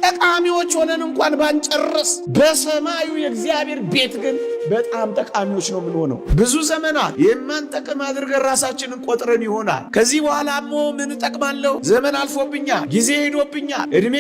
ጠቃሚዎች ሆነን እንኳን ባንጨርስ በሰማዩ የእግዚአብሔር ቤት ግን በጣም ጠቃሚዎች ነው የምንሆነው። ብዙ ዘመናት የማንጠቅም አድርገን ራሳችንን ቆጥረን ይሆናል። ከዚህ በኋላሞ ምን እጠቅማለሁ? ዘመን አልፎብኛል፣ ጊዜ ሄዶብኛል፣ እድሜ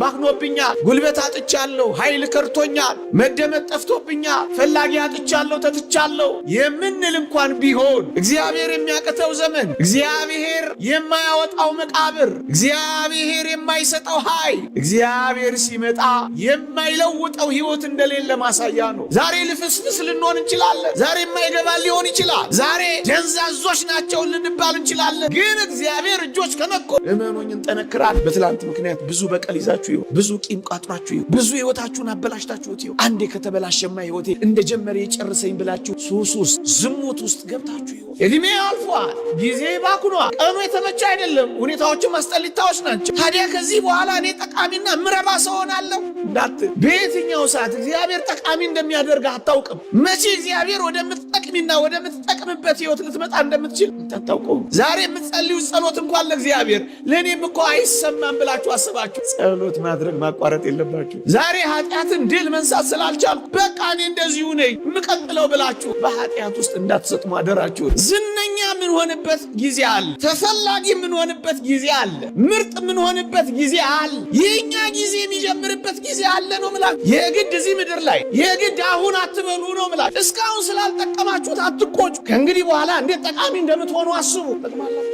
ባክኖብኛል፣ ጉልበት አጥቻለሁ፣ ኃይል ከርቶኛል፣ መደመጥ ጠፍቶብኛል፣ ፈላጊ አጥቻለሁ፣ ተትቻለሁ የምንል እንኳን ቢሆን እግዚአብሔር የሚያቅተው ዘመን፣ እግዚአብሔር የማያወጣው መቃብር፣ እግዚአብሔር የማይሰጠው ኃይል፣ እግዚአብሔር ሲመጣ የማይለውጠው ሕይወት እንደሌለ ማሳያ ነው። ዛሬ ልፍስፍስ ልንሆን እንችላለን። ዛሬ የማይገባ ሊሆን ይችላል። ዛሬ ደንዛዞች ናቸው ልንባል እንችላለን። ግን እግዚአብሔር እጆች ከነኩ እመኑኝ እንጠነክራለን። በትላንት ምክንያት ብዙ በቀል ይዛችሁ ይሁን፣ ብዙ ቂም ቋጥራችሁ ይሁን፣ ብዙ ሕይወታችሁን አበላሽታችሁት ይሁን፣ አንዴ ከተበላሸማ ሕይወቴ እንደጀመረ የጨርሰኝ ብላችሁ ሱስ ውስጥ ዝሙት ውስጥ ገብታችሁ ይሁን፣ እድሜ አልፏል፣ ጊዜ ባክኗል፣ ቀኑ የተመቸ አይደለም፣ ሁኔታዎችም አስጠሊታዎች ናቸው። ታዲያ ከዚህ በኋላ እኔ ጠቃሚና ምረባ ሰው ሆናለሁ እንዳትል፣ በየትኛው ሰዓት እግዚአብሔር ጠቃሚ እንደሚያደርግህ አታውቅም። መቼ እግዚአብሔር ወደምትጠቅሚና ወደምትጠቅምበት ሕይወት ልትመጣ እንደምትችል አታውቀውም። ዛሬ የምትጸልዩት ጸሎት እንኳን ለእግዚአብሔር ለእኔም እኮ አይሰማም ብላችሁ አስባችሁ ጸሎት ማድረግ ማቋረጥ የለባችሁ። ዛሬ ኃጢአትን ድል መንሳት ስላልቻልኩ በቃ እኔ እንደዚሁ ነኝ የምቀጥለው ብላችሁ በኃጢአት ውስጥ እንዳትሰጥሙ አደራችሁ። ዝነኛ የምንሆንበት ጊዜ አለ። ተፈላጊ የምንሆንበት ጊዜ አለ። ምርጥ የምንሆንበት ጊዜ አለ። የእኛ ጊዜ የሚጀምርበት ጊዜ አለ ነው ምላችሁ። የግድ እዚህ ምድር ላይ የግድ አሁን አትበሉ ነው ምላችሁ። እስካሁን ስላልጠቀማችሁት አትቆጩ። ከእንግዲህ በኋላ እንዴት ጠቃሚ እንደምትሆኑ አስቡ። ጠቅማላችሁ።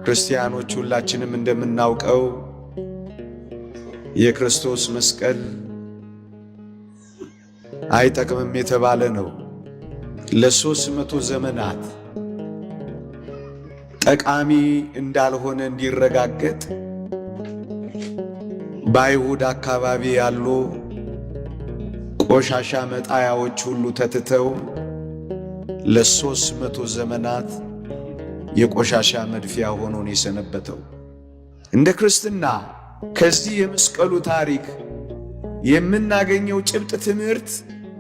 ክርስቲያኖች ሁላችንም እንደምናውቀው የክርስቶስ መስቀል አይጠቅምም የተባለ ነው። ለ300 ዘመናት ጠቃሚ እንዳልሆነ እንዲረጋገጥ በአይሁድ አካባቢ ያሉ ቆሻሻ መጣያዎች ሁሉ ተትተው ለ300 ዘመናት የቆሻሻ መድፊያ ሆኖ ነው የሰነበተው። እንደ ክርስትና ከዚህ የመስቀሉ ታሪክ የምናገኘው ጭብጥ ትምህርት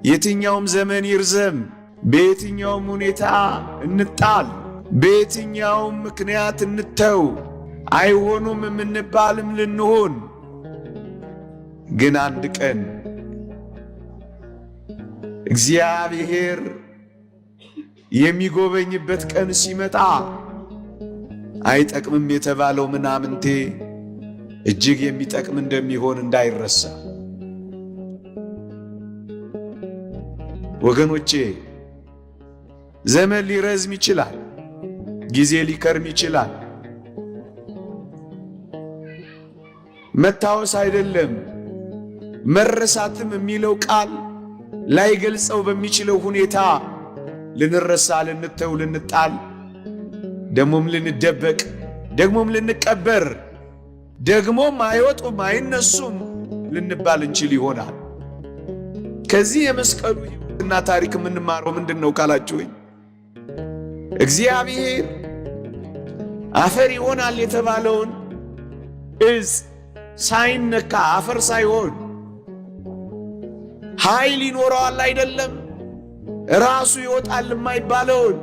የትኛውም ዘመን ይርዘም፣ በየትኛውም ሁኔታ እንጣል፣ በየትኛውም ምክንያት እንተው፣ አይሆኑም የምንባልም ልንሆን፣ ግን አንድ ቀን እግዚአብሔር የሚጎበኝበት ቀን ሲመጣ አይጠቅምም የተባለው ምናምንቴ እጅግ የሚጠቅም እንደሚሆን እንዳይረሳ። ወገኖቼ ዘመን ሊረዝም ይችላል፣ ጊዜ ሊከርም ይችላል። መታወስ አይደለም መረሳትም የሚለው ቃል ላይገልጸው በሚችለው ሁኔታ ልንረሳ፣ ልንተው፣ ልንጣል፣ ደግሞም ልንደበቅ፣ ደግሞም ልንቀበር፣ ደግሞም አይወጡም አይነሱም ልንባል እንችል ይሆናል። ከዚህ የመስቀሉ ሕይወትና ታሪክ የምንማረው ምንድን ነው ካላችሁኝ፣ እግዚአብሔር አፈር ይሆናል የተባለውን እጽ ሳይነካ አፈር ሳይሆን ኃይል ይኖረዋል አይደለም፣ ራሱ ይወጣል የማይባለውን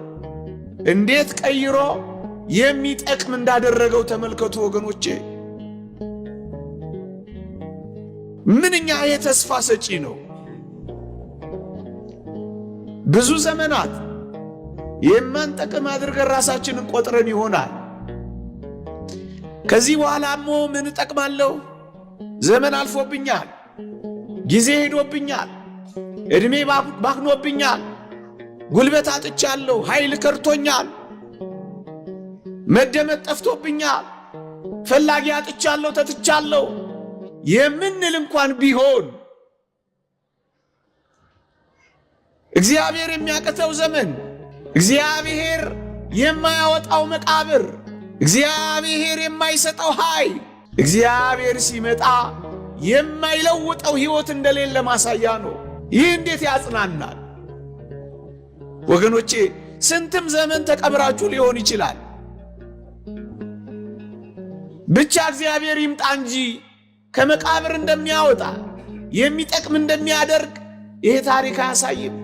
እንዴት ቀይሮ የሚጠቅም እንዳደረገው ተመልከቱ ወገኖቼ። ምንኛ የተስፋ ሰጪ ነው። ብዙ ዘመናት የማንጠቅም አድርገን ራሳችንን ቆጥረን ይሆናል። ከዚህ በኋላሞ ምን እጠቅማለሁ? ዘመን አልፎብኛል፣ ጊዜ ሄዶብኛል፣ እድሜ ባክኖብኛል፣ ጉልበት አጥቻለሁ፣ ኃይል ከርቶኛል፣ መደመጥ ጠፍቶብኛል፣ ፈላጊ አጥቻለሁ፣ ተትቻለሁ የምንል እንኳን ቢሆን እግዚአብሔር የሚያቅተው ዘመን፣ እግዚአብሔር የማያወጣው መቃብር፣ እግዚአብሔር የማይሰጠው ኃይል፣ እግዚአብሔር ሲመጣ የማይለውጠው ሕይወት እንደሌለ ማሳያ ነው። ይህ እንዴት ያጽናናል ወገኖቼ! ስንትም ዘመን ተቀብራችሁ ሊሆን ይችላል። ብቻ እግዚአብሔር ይምጣ እንጂ ከመቃብር እንደሚያወጣ የሚጠቅም እንደሚያደርግ ይሄ ታሪክ አያሳይም።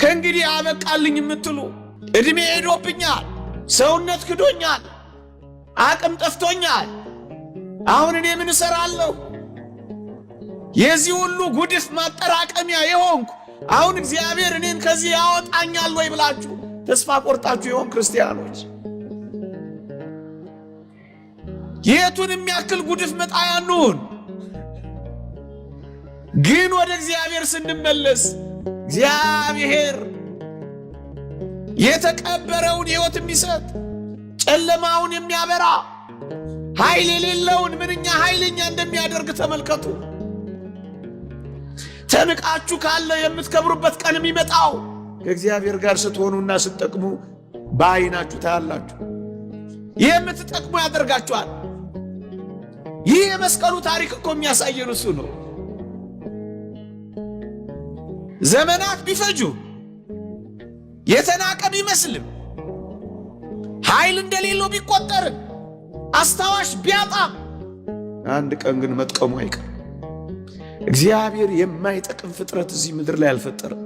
ከእንግዲህ አበቃልኝ የምትሉ ዕድሜ ሄዶብኛል፣ ሰውነት ክዶኛል፣ አቅም ጠፍቶኛል፣ አሁን እኔ ምን እሰራለሁ? የዚህ ሁሉ ጉድፍ ማጠራቀሚያ የሆንኩ አሁን እግዚአብሔር እኔን ከዚህ ያወጣኛል ወይ ብላችሁ ተስፋ ቆርጣችሁ የሆን ክርስቲያኖች የቱን የሚያክል ጉድፍ መጣያ እንሁን፣ ግን ወደ እግዚአብሔር ስንመለስ እግዚአብሔር የተቀበረውን ሕይወት የሚሰጥ ጨለማውን የሚያበራ ኃይል የሌለውን ምንኛ ኃይለኛ እንደሚያደርግ ተመልከቱ። ተንቃችሁ ካለ የምትከብሩበት ቀን የሚመጣው ከእግዚአብሔር ጋር ስትሆኑና ስትጠቅሙ በዓይናችሁ ታያላችሁ። የምትጠቅሙ ያደርጋችኋል። ይህ የመስቀሉ ታሪክ እኮ የሚያሳየን እሱ ነው። ዘመናት ቢፈጁ የተናቀ ቢመስልም ኃይል እንደሌለው ቢቆጠርም አስታዋሽ ቢያጣም አንድ ቀን ግን መጥቀሙ አይቀርም። እግዚአብሔር የማይጠቅም ፍጥረት እዚህ ምድር ላይ አልፈጠረም።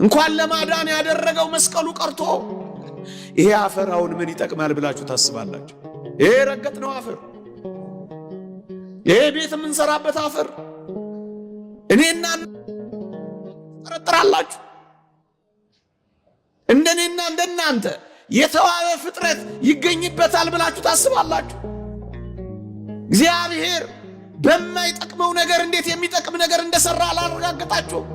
እንኳን ለማዳን ያደረገው መስቀሉ ቀርቶ ይሄ አፈር አሁን ምን ይጠቅማል ብላችሁ ታስባላችሁ? ይሄ ረገጥነው አፈር፣ ይሄ ቤት የምንሰራበት አፈር እኔና ጠረጥራላችሁ። እንደኔና እንደናንተ የተዋበ ፍጥረት ይገኝበታል ብላችሁ ታስባላችሁ? እግዚአብሔር በማይጠቅመው ነገር እንዴት የሚጠቅም ነገር እንደሰራ አላረጋገጣችሁም?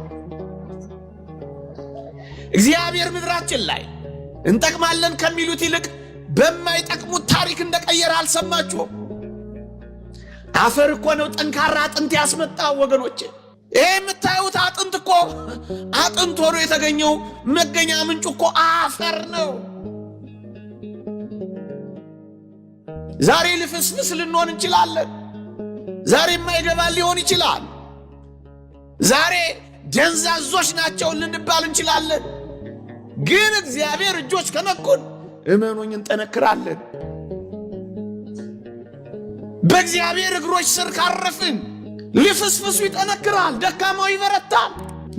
እግዚአብሔር ምድራችን ላይ እንጠቅማለን ከሚሉት ይልቅ በማይጠቅሙት ታሪክ እንደቀየረ አልሰማችሁም? አፈር እኮ ነው ጠንካራ አጥንት ያስመጣው ወገኖቼ። ይህ የምታዩት አጥንት እኮ አጥንት ሆኖ የተገኘው መገኛ ምንጩ እኮ አፈር ነው። ዛሬ ልፍስፍስ ልንሆን እንችላለን። ዛሬ የማይገባ ሊሆን ይችላል። ዛሬ ደንዛዞች ናቸው ልንባል እንችላለን። ግን እግዚአብሔር እጆች ከነኩን እመኑኝ እንጠነክራለን። በእግዚአብሔር እግሮች ስር ካረፍን ልፍስፍሱ ይጠነክራል፣ ደካማው ይበረታል፣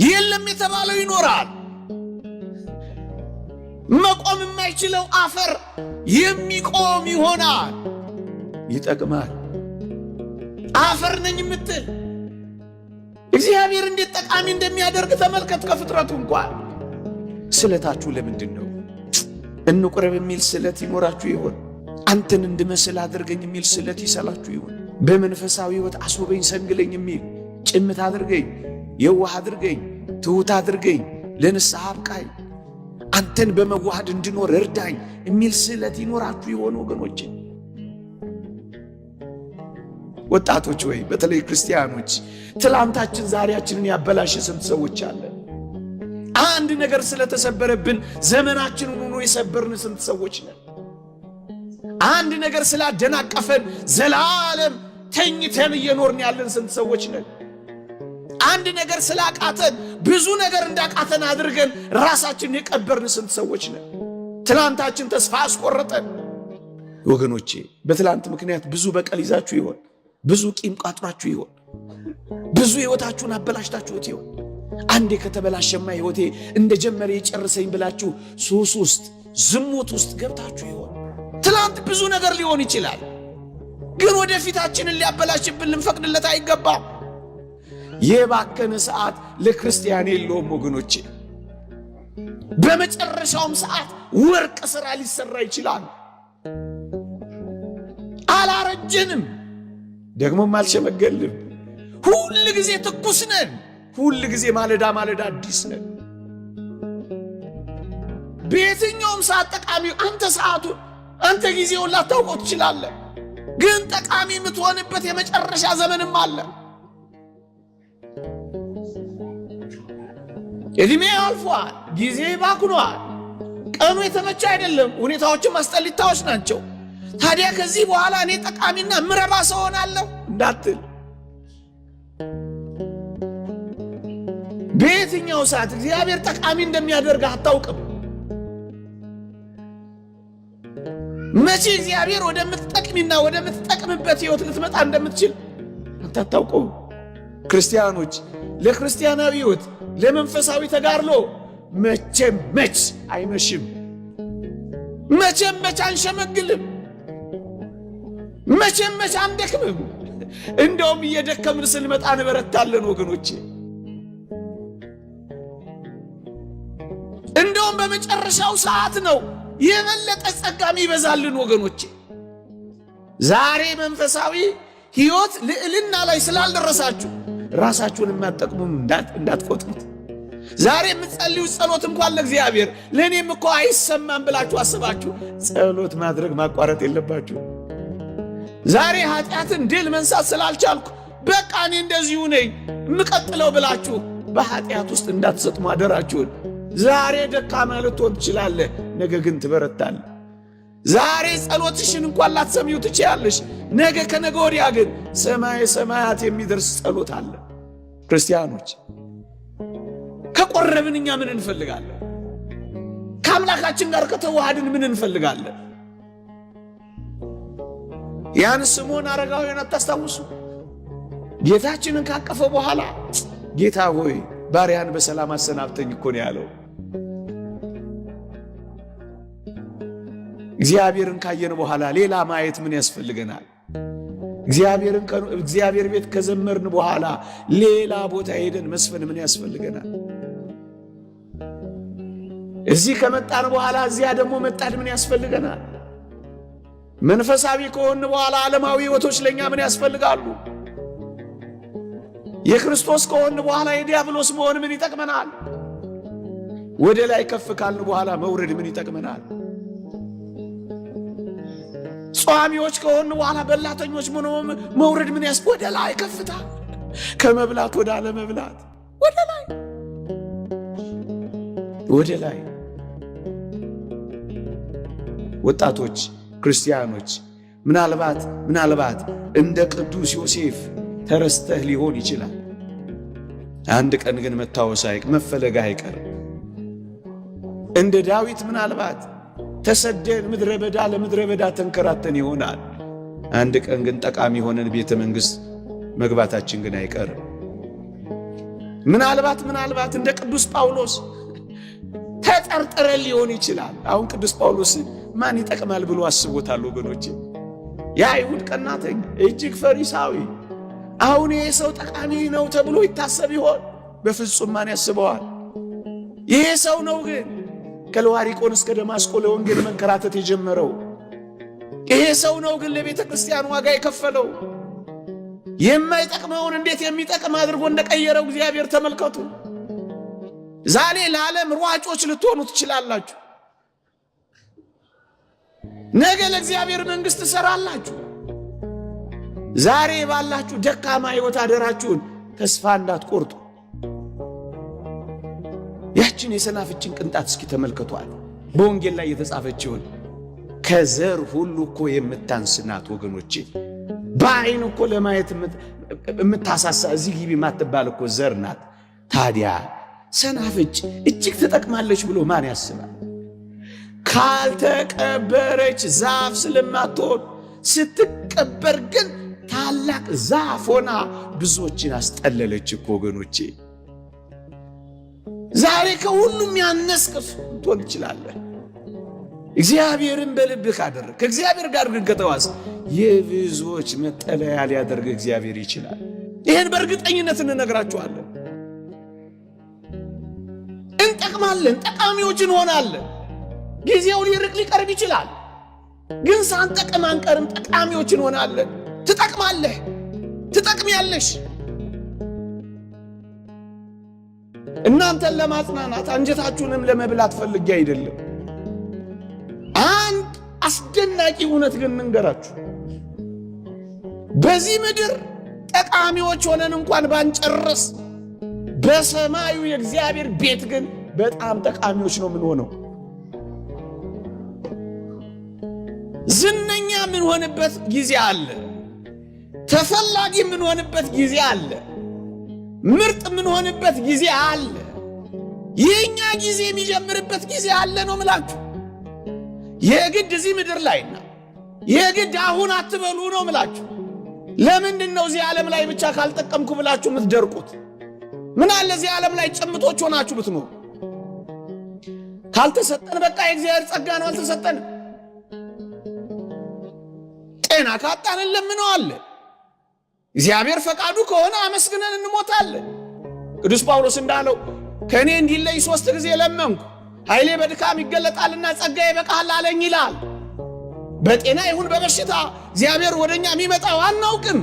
የለም የተባለው ይኖራል። መቆም የማይችለው አፈር የሚቆም ይሆናል። ይጠቅማል። አፈር ነኝ የምትል እግዚአብሔር እንዴት ጠቃሚ እንደሚያደርግ ተመልከት። ከፍጥረቱ እንኳን ስለታችሁ ለምንድን ነው? እንቁረብ የሚል ስለት ይኖራችሁ ይሆን? አንተን እንድመስል አድርገኝ የሚል ስለት ይሰላችሁ ይሆን? በመንፈሳዊ ሕይወት አስውበኝ ሰንግለኝ የሚል ጭምት አድርገኝ፣ የዋህ አድርገኝ፣ ትሑት አድርገኝ፣ ለንስሐ አብቃኝ፣ አንተን በመዋሃድ እንድኖር እርዳኝ የሚል ስለት ይኖራችሁ ይሆን ወገኖች? ወጣቶች ወይ በተለይ ክርስቲያኖች ትላንታችን ዛሬያችንን ያበላሸ ስንት ሰዎች አለን። አንድ ነገር ስለተሰበረብን ዘመናችንን ሆኖ የሰበርን ስንት ሰዎች ነን። አንድ ነገር ስላደናቀፈን ዘላለም ተኝተን እየኖርን ያለን ስንት ሰዎች ነን። አንድ ነገር ስላቃተን ብዙ ነገር እንዳቃተን አድርገን ራሳችንን የቀበርን ስንት ሰዎች ነን። ትላንታችን ተስፋ አስቆረጠን። ወገኖቼ በትላንት ምክንያት ብዙ በቀል ይዛችሁ ይሆን? ብዙ ቂም ቋጥራችሁ ይሆን? ብዙ ሕይወታችሁን አበላሽታችሁት ይሆን? አንዴ ከተበላሸማ ሕይወቴ እንደጀመረ የጨርሰኝ ብላችሁ ሱስ ውስጥ ዝሙት ውስጥ ገብታችሁ ይሆን? ትላንት ብዙ ነገር ሊሆን ይችላል፣ ግን ወደፊታችንን ሊያበላሽብን ልንፈቅድለት አይገባም። የባከነ ሰዓት ለክርስቲያን የለውም ወገኖቼ። በመጨረሻውም ሰዓት ወርቅ ሥራ ሊሰራ ይችላል። አላረጀንም፣ ደግሞም አልሸመገልም። ሁል ጊዜ ትኩስ ነን። ሁል ጊዜ ማለዳ ማለዳ አዲስ ነን። በየትኛውም ሰዓት ጠቃሚ አንተ ሰዓቱን አንተ ጊዜውን ላታውቀው ትችላለህ፣ ግን ጠቃሚ የምትሆንበት የመጨረሻ ዘመንም አለ። እድሜ አልፏል፣ ጊዜ ባክኗል፣ ቀኑ የተመቸ አይደለም፣ ሁኔታዎችም አስጠሊታዎች ናቸው። ታዲያ ከዚህ በኋላ እኔ ጠቃሚና ምረባ ሰው ሆናለሁ እንዳትል በየትኛው ሰዓት እግዚአብሔር ጠቃሚ እንደሚያደርግህ አታውቅም። መቼ እግዚአብሔር ወደምትጠቅሚና ወደምትጠቅምበት ሕይወት ልትመጣ እንደምትችል አንተ አታውቀውም። ክርስቲያኖች ለክርስቲያናዊ ሕይወት ለመንፈሳዊ ተጋድሎ መቼም መች አይመሽም። መቼም መቼ አንሸመግልም። መቼም መቼ አንደክምም። እንደውም እየደከምን ስንመጣ እንበረታለን ወገኖቼ። እንደውም በመጨረሻው ሰዓት ነው የበለጠ ጸጋም ይበዛልን ወገኖቼ። ዛሬ መንፈሳዊ ሕይወት ልዕልና ላይ ስላልደረሳችሁ ራሳችሁን የማትጠቅሙ እንዳትቆጥሩት። ዛሬ የምትጸልዩት ጸሎት እንኳን ለእግዚአብሔር ለእኔም እኮ አይሰማም ብላችሁ አስባችሁ ጸሎት ማድረግ ማቋረጥ የለባችሁ። ዛሬ ኃጢአትን ድል መንሳት ስላልቻልኩ በቃ እኔ እንደዚሁ ነኝ የምቀጥለው ብላችሁ በኃጢአት ውስጥ እንዳትሰጥሙ አደራችሁን። ዛሬ ደካማ ልትሆን ትችላለህ፣ ነገ ግን ትበረታለህ። ዛሬ ጸሎትሽን እንኳን ላትሰሚው ትችያለሽ፣ ነገ ከነገ ወዲያ ግን ሰማይ ሰማያት የሚደርስ ጸሎት አለ። ክርስቲያኖች ከቆረብን እኛ ምን እንፈልጋለን? ከአምላካችን ጋር ከተዋሃድን ምን እንፈልጋለን? ያን ስምዖን አረጋዊን አታስታውሱ? ጌታችንን ካቀፈ በኋላ ጌታ ሆይ ባሪያን በሰላም አሰናብተኝ እኮ ነው ያለው። እግዚአብሔርን ካየን በኋላ ሌላ ማየት ምን ያስፈልገናል? እግዚአብሔር ቤት ከዘመርን በኋላ ሌላ ቦታ ሄደን መስፈን ምን ያስፈልገናል? እዚህ ከመጣን በኋላ እዚያ ደግሞ መጣድ ምን ያስፈልገናል? መንፈሳዊ ከሆን በኋላ ዓለማዊ ሕይወቶች ለእኛ ምን ያስፈልጋሉ? የክርስቶስ ከሆን በኋላ የዲያብሎስ መሆን ምን ይጠቅመናል? ወደ ላይ ከፍ ካልን በኋላ መውረድ ምን ይጠቅመናል? ጿሚዎች ከሆን በኋላ በላተኞች መውረድ ምን ያስ ወደ ላይ ከፍታ ከመብላት ወደ አለመብላት ወደ ላይ ወደ ላይ። ወጣቶች ክርስቲያኖች ምናልባት እንደ ቅዱስ ዮሴፍ ተረስተህ ሊሆን ይችላል። አንድ ቀን ግን መታወስ መፈለግ አይቀርም። እንደ ዳዊት ምናልባት ተሰደን ምድረ በዳ ለምድረ በዳ ተንከራተን ይሆናል። አንድ ቀን ግን ጠቃሚ ሆነን ቤተ መንግሥት መግባታችን ግን አይቀርም። ምናልባት እንደ ቅዱስ ጳውሎስ ተጠርጥረን ሊሆን ይችላል። አሁን ቅዱስ ጳውሎስ ማን ይጠቅማል ብሎ አስቦታል ወገኖቼ? የአይሁድ ቀናተኛ፣ እጅግ ፈሪሳዊ። አሁን ይሄ ሰው ጠቃሚ ነው ተብሎ ይታሰብ ይሆን? በፍጹም ማን ያስበዋል? ይሄ ሰው ነው ግን ከለዋሪቆን እስከ ደማስቆ ለወንጌል መንከራተት የጀመረው። ይሄ ሰው ነው ግን ለቤተ ክርስቲያን ዋጋ የከፈለው። የማይጠቅመውን እንዴት የሚጠቅም አድርጎ እንደቀየረው እግዚአብሔር ተመልከቱ። ዛሬ ለዓለም ሯጮች ልትሆኑ ትችላላችሁ። ነገ ለእግዚአብሔር መንግሥት ትሰራላችሁ። ዛሬ ባላችሁ ደካማ ሕይወት አደራችሁን ተስፋ እንዳትቆርጡ። ያችን የሰናፍጭን ቅንጣት እስኪ ተመልከቷል። በወንጌል ላይ የተጻፈችውን ከዘር ሁሉ እኮ የምታንስ ናት ወገኖቼ። በአይን እኮ ለማየት የምታሳሳ እዚህ ግቢ የማትባል እኮ ዘር ናት። ታዲያ ሰናፍጭ እጅግ ትጠቅማለች ብሎ ማን ያስባል? ካልተቀበረች ዛፍ ስለማትሆን ስትቀበር ግን ታላቅ ዛፍ ሆና ብዙዎችን አስጠለለች እኮ ወገኖቼ። ዛሬ ከሁሉም ያነስክ ልትሆን ትችላለህ። እግዚአብሔርን በልብህ ካደረግ ከእግዚአብሔር ጋር ግን ከተዋስ የብዙዎች መጠለያ ሊያደርግ እግዚአብሔር ይችላል። ይህን በእርግጠኝነት እንነግራችኋለን። እንጠቅማለን፣ ጠቃሚዎች እንሆናለን። ጊዜው ሊርቅ ሊቀርብ ይችላል፣ ግን ሳንጠቅም አንቀርም። ጠቃሚዎች እንሆናለን። ትጠቅማለህ፣ ትጠቅሚያለሽ። እናንተን ለማጽናናት አንጀታችሁንም ለመብላት ፈልጌ አይደለም። አንድ አስደናቂ እውነት ግን እንንገራችሁ። በዚህ ምድር ጠቃሚዎች ሆነን እንኳን ባንጨርስ በሰማዩ የእግዚአብሔር ቤት ግን በጣም ጠቃሚዎች ነው የምንሆነው። ዝነኛ የምንሆንበት ጊዜ አለ። ተፈላጊ የምንሆንበት ጊዜ አለ። ምርጥ የምንሆንበት ጊዜ አለ። የኛ ጊዜ የሚጀምርበት ጊዜ አለ ነው ምላችሁ። የግድ እዚህ ምድር ላይና የግድ አሁን አትበሉ ነው ምላችሁ። ለምንድን ነው እዚህ ዓለም ላይ ብቻ ካልጠቀምኩ ብላችሁ የምትደርቁት? ምን አለ እዚህ ዓለም ላይ ጭምቶች ሆናችሁ ብትኖሩ። ካልተሰጠን በቃ የእግዚአብሔር ጸጋ ነው፣ አልተሰጠንም። ጤና ካጣን እንለምነዋለን። እግዚአብሔር ፈቃዱ ከሆነ አመስግነን እንሞታለን። ቅዱስ ጳውሎስ እንዳለው ከእኔ እንዲለይ 3 ጊዜ ለመንኩ፣ ኃይሌ በድካም ይገለጣልና ጸጋዬ ይበቃሃል አለኝ ይላል። በጤና ይሁን በበሽታ እግዚአብሔር ወደኛ የሚመጣው አናውቅም።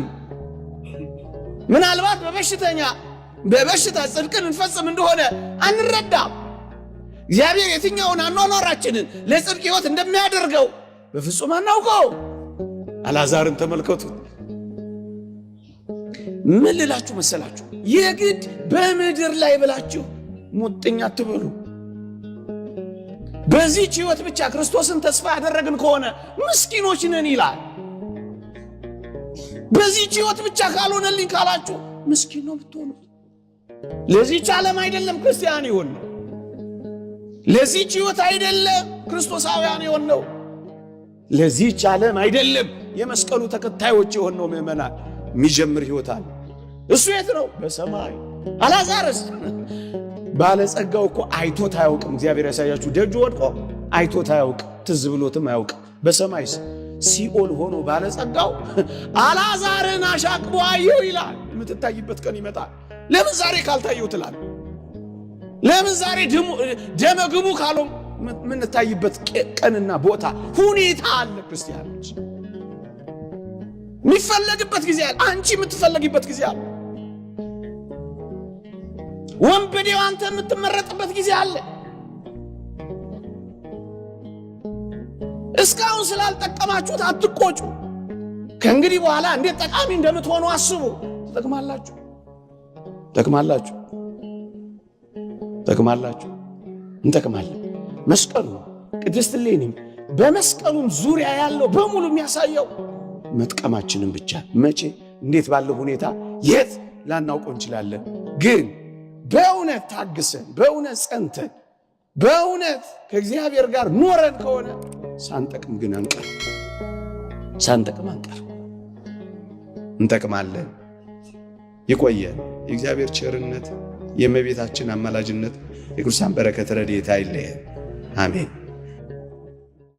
ምናልባት በበሽታ ጽድቅን እንፈጽም እንደሆነ አንረዳም። እግዚአብሔር የትኛውን አኗኗራችንን ለጽድቅ ሕይወት እንደሚያደርገው በፍጹም አናውቀው። አልዓዛርን ተመልከቱት። ምን ልላችሁ መሰላችሁ? የግድ በምድር ላይ ብላችሁ ሙጥኝ አትበሉ። በዚህች ሕይወት ብቻ ክርስቶስን ተስፋ ያደረግን ከሆነ ምስኪኖች ነን ይላል። በዚህች ሕይወት ብቻ ካልሆነልኝ ካላችሁ ምስኪን ነው የምትሆኑት። ለዚህች ዓለም አይደለም ክርስቲያን የሆንነው። ለዚህች ሕይወት አይደለም ክርስቶሳውያን የሆንነው። ለዚህች ዓለም አይደለም የመስቀሉ ተከታዮች የሆንነው። ምዕመናን የሚጀምር ሕይወት አለ። እሱ የት ነው? በሰማይ። አልዓዛርስ ባለጸጋው እኮ አይቶት አያውቅም። እግዚአብሔር ያሳያችሁ። ደጁ ወድቆ አይቶት አያውቅም፣ ትዝ ብሎትም አያውቅም። በሰማይስ ሲኦል ሆኖ ባለጸጋው አልዓዛርን አሻቅቦ አየው ይላል። የምትታይበት ቀን ይመጣል። ለምን ዛሬ ካልታየው ትላለህ? ለምን ዛሬ ደመግቡ ካልሆን የምንታይበት ቀንና ቦታ ሁኔታ አለ። ክርስቲያኖች የሚፈለግበት ጊዜ አለ። አንቺ የምትፈለጊበት ጊዜ አለ። ወንበዴው አንተ የምትመረጥበት ጊዜ አለ። እስካሁን ስላልጠቀማችሁት አትቆጩ። ከእንግዲህ በኋላ እንዴት ጠቃሚ እንደምትሆኑ አስቡ። ትጠቅማላችሁ፣ ጠቅማላችሁ፣ ጠቅማላችሁ፣ እንጠቅማለን። መስቀሉ ቅድስት እሌኒም በመስቀሉም ዙሪያ ያለው በሙሉ የሚያሳየው መጥቀማችንን ብቻ። መቼ፣ እንዴት ባለው ሁኔታ፣ የት ላናውቀው እንችላለን። ግን በእውነት ታግሰን፣ በእውነት ጸንተን፣ በእውነት ከእግዚአብሔር ጋር ኖረን ከሆነ ሳንጠቅም ግን አንቀር፣ ሳንጠቅም አንቀር፣ እንጠቅማለን። ይቆየን። የእግዚአብሔር ቸርነት፣ የእመቤታችን አማላጅነት፣ የቅዱሳን በረከት ረድኤት አይለየን። አሜን።